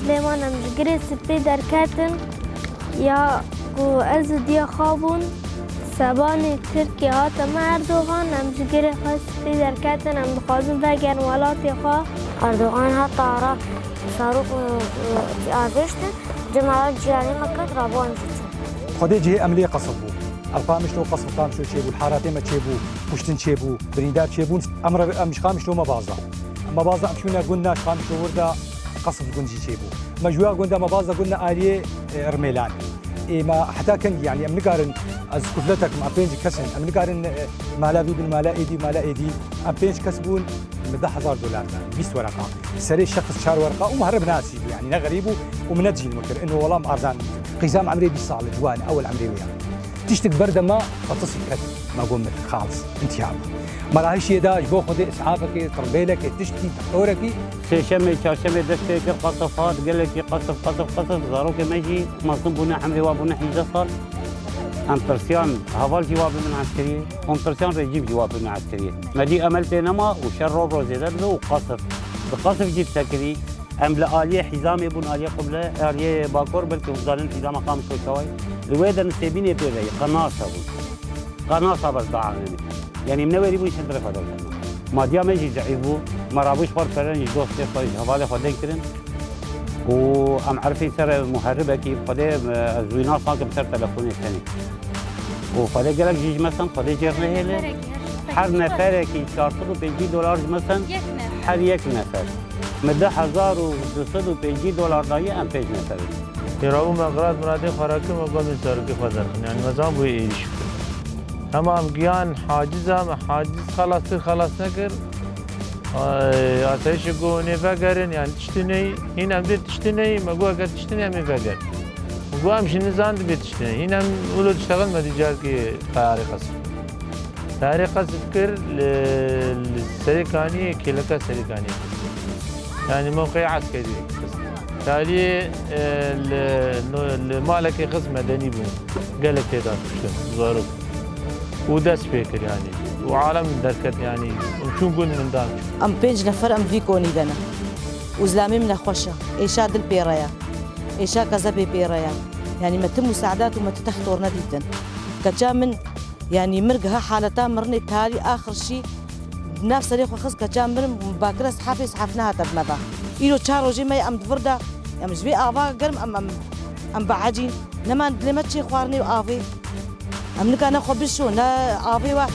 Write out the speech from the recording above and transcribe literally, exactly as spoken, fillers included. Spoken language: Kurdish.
Lê wan em ji girê spî derketin, ya ku ez û diya xwe bûn, sebanê Tirkiyê hate me Erdogan, em ji girê xwe spî derketin, em dixwazin vegerin welatê xwe. Erdogan heta ara Şarûk, e, e, avêştin, cemaat ciyanê me ket rabû em jî çûn. Xwedê cihê em lê qesf bû. Ev Qamişlo qesf Qamişlo çêbû, li Haratê me çêbû, kuştin çêbû, birîndar çêbûn. Em re, em ji Qamişlo me bazda. Me bazda em çûne gund na ji Qamişlo wir de qesf gund jî çêbû. Me ji wê gunda me bazda gund na aliyê, e, Rmêlan. Ê me heta kengî, yanî em nikarin, ez kufletek me, em pênc kes in, em nikarin, e, mala vî bin, mala êdî, mala êdî. Em pênc kes bûn, min deh hezar dolar dan, bîst wereqa. Serê şexs çar wereqa û me here bi nasî bû, yanî ne xerîb bû û min ne cîl min kir. Ino welam arzan. Qîza me emrê bîst sal, ciwan, ewel emrê wê ya. Tiştik berdema fatisî ket, me got min xalis, intiha bû. Me rahişiyê da ji bo Xwedê îshafekê, tirbêlekê, tiştkî, doktorekî. Sêşemê, çarşemê dest pê kir, qesf hat, gelekî qesf, qesf, qesf, zarokê me jî mezin bûne, emrê wan bûne hîjdeh sal. Em tirsiyan heval jî wa bibin eskeriyê, em tirsiyan rejîm jî wa bibin eskeriyê. Me dî emel tê nema û şer rov rov zêde dibe û qesf. Bi qesf jî disekirî. Em li aliyê hîzamê bûn, aliyê qible, aliyê bakor, belkî hûn zanin hîzama Qamişlo çawa ye. Li wê de nisêbînê pê ve ye, qenasa bûn. Qenasa berdaanê. Yanî em newêrî bûn, îşin dirê xwe derkevin. Madiya me jî zeîf bû. Me rabû ji xwe re pere, ji dostê xwe, ji hevalê xwe deng kirin. Û em erfî ser muheribekî, Xwedê, e, ez wî nas nakim ser telefonê tenê. Û Xwedê gelek jî ji me send, Xwedê jêr nehêle. Her neferekî çar sed û pêncî dolar ji me send. Yek nefer. Her yek nefer. Min du hezar û du sed û pêncî dolar daye, em pênc nefer in. Ê rabû me xilas miradê xwe re kir, me got min zarokê xwe derxin. Yanî me zan bûye êrîş bikin. Hema em giyan haciz a, me haciz xelastir xelas nekir. Ay, asayişê got hûn ê vegerin, yanî tiştî neyî, hîn em dê tiştî neyî, me got eger tiştî neyî em ê vegerin. Me got em jî nizan dibê tiştî neyî. Hîn em wilo diştexil me dî carkê tayarê qesf. Tayarê qesf kir li, li Serê Kaniyê, kêleka Serê Kaniyê xist. Yanî mewqeyê eskerî xist. Taliyê, e, li, no, li malekê xist medenî bû. Gelek tê de kuştin, zarok. Û dest pê kir yanî. Û alem derket yanî. Çûn gund min dan. Em pênc nefer em vî konî de ne. Û zilamê min nexweş e. Êşa dil pê re ye. Êşa kezebê pê re ye. Yanî me ti musaedat û me ti textor nedîtin. Keça min, yanî mir giha haleta mirinê, talî axir jî nav serê xwe xist, keça mirin bakire sihafê sihaf nehate bi me ve. Îro çar rojê me ye em di vir de, em ji vê ava germ em, em, em behecîn. Nema dilê me çê xwarinê û avê. Em nikane xwe bişo, ne avê we.